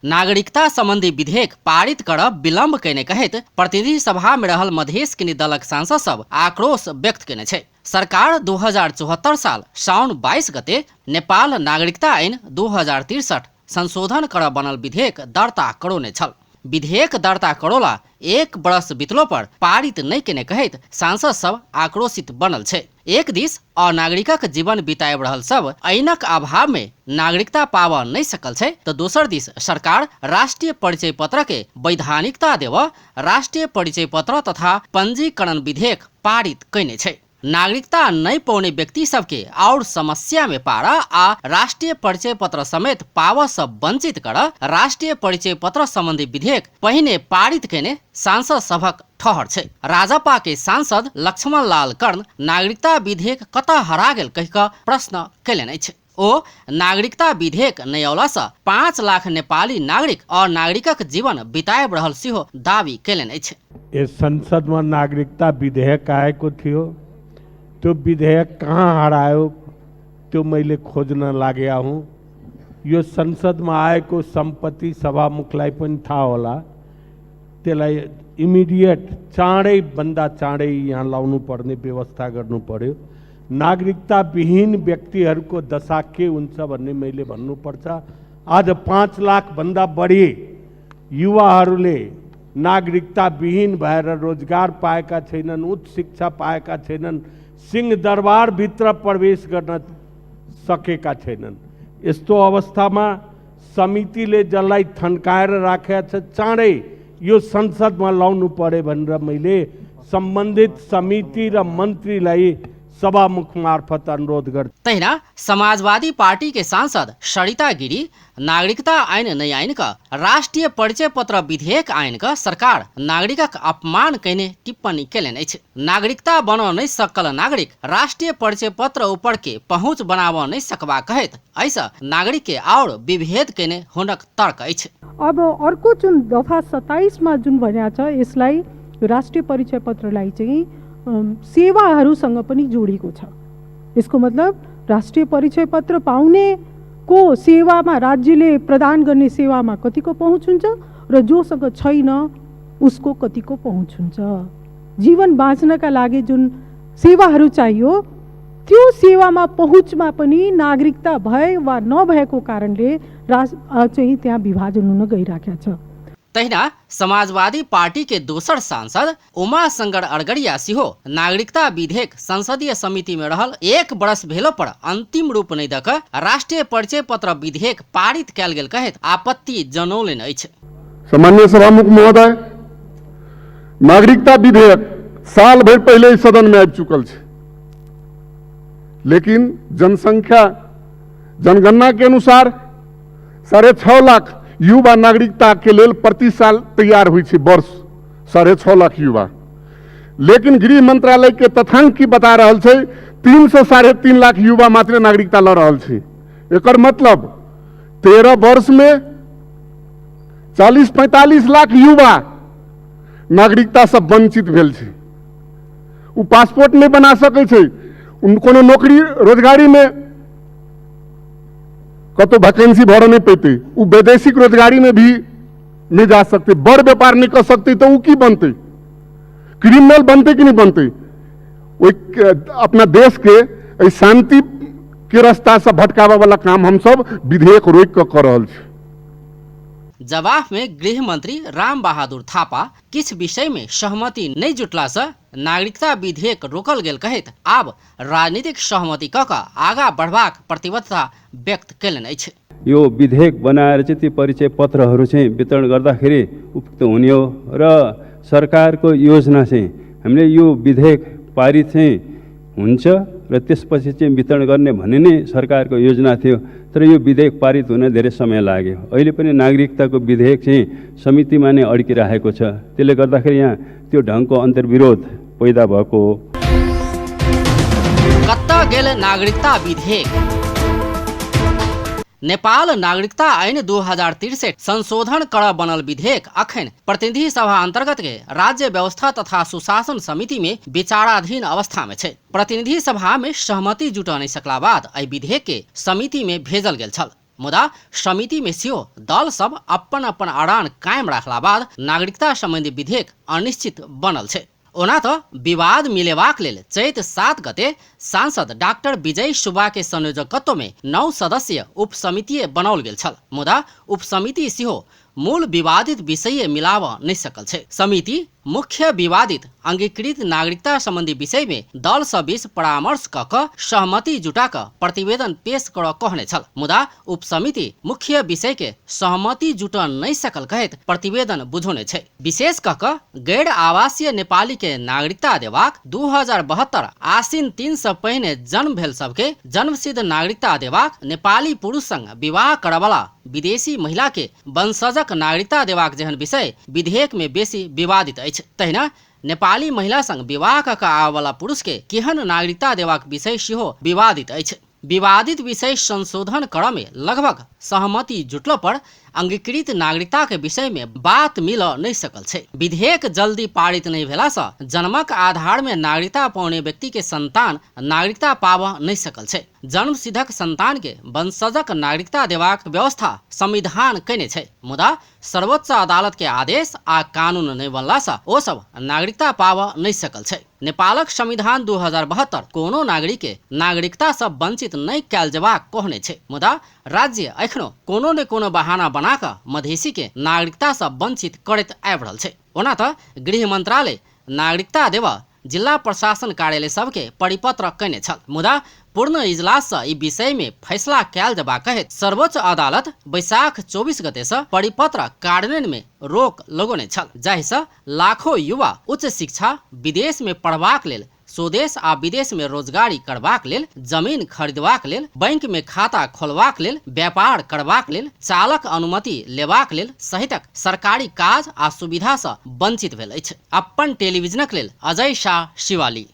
नागरिकता सम्बन्धी विधेयक पारित करब विलम्ब कयने कहैत प्रतिनिधि सभा में रहल मधेश के दलक सांसद सब आक्रोश व्यक्त कयने छै। सरकार 2074 साल साउन 22 गते नेपाल नागरिकता ऐन 2063 संशोधन कर बनल विधेयक दर्ता करौने छल। विधेयक दर्ता करोला एक बरस बितलो पर पारित नहि केने कहैत सांसद सब आक्रोशित बनल छै। एक दिस अनागरिकक जीवन बिताबि रहल सब ऐनक अभाव में नागरिकता पाबऽ नहि सकल छै तऽ दोसर दिस सरकार राष्ट्रीय परिचय पत्र के वैधानिकता देबऽ राष्ट्रीय परिचय पत्र तथा पंजीकरण विधेयक पारित कयने छै। नागरिकता नहि पौने व्यक्ति सबके और समस्या में पार आ राष्ट्रीय परिचय पत्र समेत पावऽ सँ वंचित कर राष्ट्रीय परिचय पत्र संबंधी विधेयक पहिने पारित कयने सांसद सभक ठहर छै। राजपा के सांसद लक्ष्मण लाल कर्ण नागरिकता विधेयक कतऽ हरा गेल कहि कऽ प्रश्न कयलनि अछि। ओ नागरिकता विधेयक नहि अयलासँ 5 लाख नेपाली नागरिक अनागरिकक जीवन बिताबि रहल सेहो दावी कयलनि अछि। यस संसदमा नागरिकता विधेयक आएको थियो, त्यो विधेयक कहाँ हरायो त्यो मैले खोज्न लागेको हुँ। यो संसदमा आएको सम्पत्ति सभामुखलाई पनि थाहा होला, त्यसलाई इमिडिएट चाँडै भन्दा चाँडै यहाँ लाउनु पर्ने व्यवस्था गर्नु पर्यो। नागरिकता विहीन व्यक्तिहरूको दशा के हुन्छ भन्ने मैले भन्नुपर्छ। आज 5 लाख भन्दा बढी युवाहरूले नागरिकता विहीन भएर रोजगार पाएका छैनन्, उच्च शिक्षा पाएका छैनन्, सिंहदरबारभित्र प्रवेश गर्न सकेका छैनन्। यस्तो अवस्थामा समितिले जसलाई थन्काएर राखेको छ चाँडै यो संसदमा लाउनु पर्यो भनेर मैले सम्बन्धित समिति र मन्त्रीलाई सभामुख मार्फत अनुरोध गर्छु। तहिना समाजवादी पार्टी के सांसद सरिता गिरी नागरिकता ऐन नै आइन क राष्ट्रिय परिचय पत्र विधेयक आइन क सरकार नागरिकक अपमान कयने टिप्पणी केलनि अछि। नागरिकता बन नहि सकल नागरिक राष्ट्रिय परिचय पत्र ऊपर के पहुँच बनाबऽ नहि सकबा कहैत एहिसँ नागरिक के आओर विभेद कयने हुनक तर्क अछि। अब अर्को जुन दफा 27 मा जुन भनेको छ यसलाई राष्ट्रिय परिचय पत्रलाई चाहिँ सेवाहरूसँग पनि जोडिएको छ। यसको मतलब राष्ट्रिय परिचय पत्र पाउने को सेवामा राज्यले प्रदान गर्ने सेवामा कतिको पहुँच हुन्छ र जोसँग छैन उसको कतिको पहुँच हुन्छ। जीवन बाँच्नका लागि जुन सेवाहरू चाहियो त्यो सेवामा पहुँचमा पनि नागरिकता भए वा नभएको कारणले चाहिँ त्यहाँ विभाजन हुन गइराखेको छ। तहिना समाजवादी पार्टी के दोसर सांसद उमा शंकर अरगरिया सेहो नागरिकता विधेयक संसदीय समिति में रहल एक बरस भेलो पर अंतिम रूप नहि दऽ कऽ राष्ट्रिय परिचय पत्र विधेयक पारित कयल गेल कहैत आपत्ति जनौलनि अछि। सामान्य सभामुख महोदय, नागरिकता विधेयक साल भरि पहिले सदन में आबि चुकल छै, लेकिन जनसंख्या जनगणना के अनुसार 6.5 लाख युवा नागरिकता के लेल प्रति साल तैयार होइ छै, वर्ष 6.5 लाख युवा। लेकिन गृह मंत्रालय के तथ्यांक की बता रहल छै 3 से 3.5 लाख युवा मात्र नागरिकता ल रहल छै। एकर मतलब 13 वर्ष में 40-45 लाख युवा नागरिकता से वंचित भेल छै। उ पासपोर्ट नहीं बना सकै छै, उन कोनो नौकरी रोजगारी में कतौ वैकेंसी भर नहीं पैते, उ वैदेशिक रोजगारी में भी नहीं जा सकते, बड़ व्यापार नहीं कर सकते, तो उ की बनते? क्रिमिनल बनते कि नहीं बनते? ओहि अपना देश के एहि शांति के रास्ता से भटकाबे वाला काम हम सब विधेयक रोकि कऽ कऽ रहल छी। जवाब में गृह मंत्री राम बहादुर थापा किछु विषय में सहमति नहीं जुटला से नागरिकता विधेयक रोकल गेल कहैत आब राजनीतिक सहमति कऽ कऽ आगा बढ़बाक प्रतिबद्धता व्यक्त कयलनि अछि। यो विधेयक बनाएर चाहिँ ती परिचय पत्रहरू चाहिँ वितरण गर्दाखेरि उपयुक्त हुने हो र सरकारको योजना चाहिँ हामीले यो विधेयक पारित चाहिँ हुन्छ र त्यसपछि चाहिँ वितरण गर्ने भन्ने नै सरकारको योजना थियो, तर यो विधेयक पारित हुन धेरै समय लाग्यो। अहिले पनि नागरिकताको विधेयक चाहिँ समितिमा नै अड्किरहेको छ, त्यसले गर्दाखेरि यहाँ त्यो ढङ्गको अन्तर्विरोध पैदा भएको हो। कत्ता गेल नागरिकता विधेयक? नेपाल नागरिकता ऐन 2063 संशोधन कर बनल विधेयक अखन प्रतिनिधि सभा अंतर्गत के राज्य व्यवस्था तथा सुशासन समिति में विचाराधीन अवस्था में छै। प्रतिनिधि सभा में सहमति जुटा नहीं सकला बाद एहि विधेयक के समिति में भेजल गेल छल। मुदा समिति में सेहो दल सब अपन अपन अड़ान कायम राखला बाद नागरिकता संबंधी विधेयक अनिश्चित बनल छै। ओना तऽ विवाद मिलेबाक लेल चैत 7 गते सांसद डाक्टर विजय सुब्बा के संयोजकत्व में 9 सदस्यीय उपसमिति बनाओल गेल छल, मुदा उपसमिति सेहो मूल विवादित विषय मिलाब नहि सकल छै। समिति मुख्य विवादित अंगीकृत नागरिकता संबंधी विषय में दल सब बीच परामर्श क क सहमति जुटा क प्रतिवेदन पेश कर कहने छल, मुदा उपसमिति मुख्य विषय के सहमति जुट नहीं सकल कहैत प्रतिवेदन बुझौने छै। विशेष क क गैर आवासीय नेपाली के नागरिकता देबाक, 2072 आश्विन 3 से पहिने जन्म भेल सबके जन्मसिद्ध नागरिकता देबाक, नेपाली पुरुष संग विवाह करवला विदेशी महिला के वंशजक नागरिकता देबाक जेहन विषय विधेयक में बेसी विवादित अछि। तहिना नेपाली महिला संग विवाह क क आबयवला पुरुष के केहन नागरिकता देबाक विषय सेहो विवादित अछि। विवादित विषय संशोधन करऽ में लगभग सहमति जुटलो पर अंगीकृत नागरिकता के विषय में बात मिल नहीं सकल छै। विधेयक जल्दी पारित नहीं भेला से जन्मक आधार में नागरिकता पाउने व्यक्ति के संतान नागरिकता पाब नहीं सकल छै। जन्म सिद्धक संतान के वंशजक नागरिकता देबाक व्यवस्था संविधान कयने छै, मुदा सर्वोच्च अदालत के आदेश आ कानून नहीं बनला से ओ सब नागरिकता पाब नहीं सकल छै। नेपालक संविधान 2072 कोनो नागरिक के नागरिकता से वंचित नहीं कयल जेबाक कहने छै, मुदा राज्य एखनो कोनो ने कोनो बहाना बना कऽ मधेसी के नागरिकता से वंचित करैत आबि रहल छै। ओना तऽ गृह मंत्रालय नागरिकता देबऽ जिला प्रशासन कार्यालय सबके परिपत्र कयने छल, मुदा पूर्ण इजलास से ई विषय में फैसला कयल जेबाक कहैत सर्वोच्च अदालत बैसाख 24 गते से परिपत्र कार्यान्वयन में रोक लगौने छल, जाहि से लाखों युवा उच्च शिक्षा विदेश में पढ़बाक लेल, स्वदेश आ विदेश में रोजगारी करबाक लेल, जमीन खरीदबाक लेल, बैंक में खाता खोलबाक लेल, व्यापार करबाक लेल, चालक अनुमति लेबाक लेल सहितक सरकारी काज आ सुविधा से वंचित भेल अछि। अपन टेलीविजनक लेल अजय शाह, शिवाली।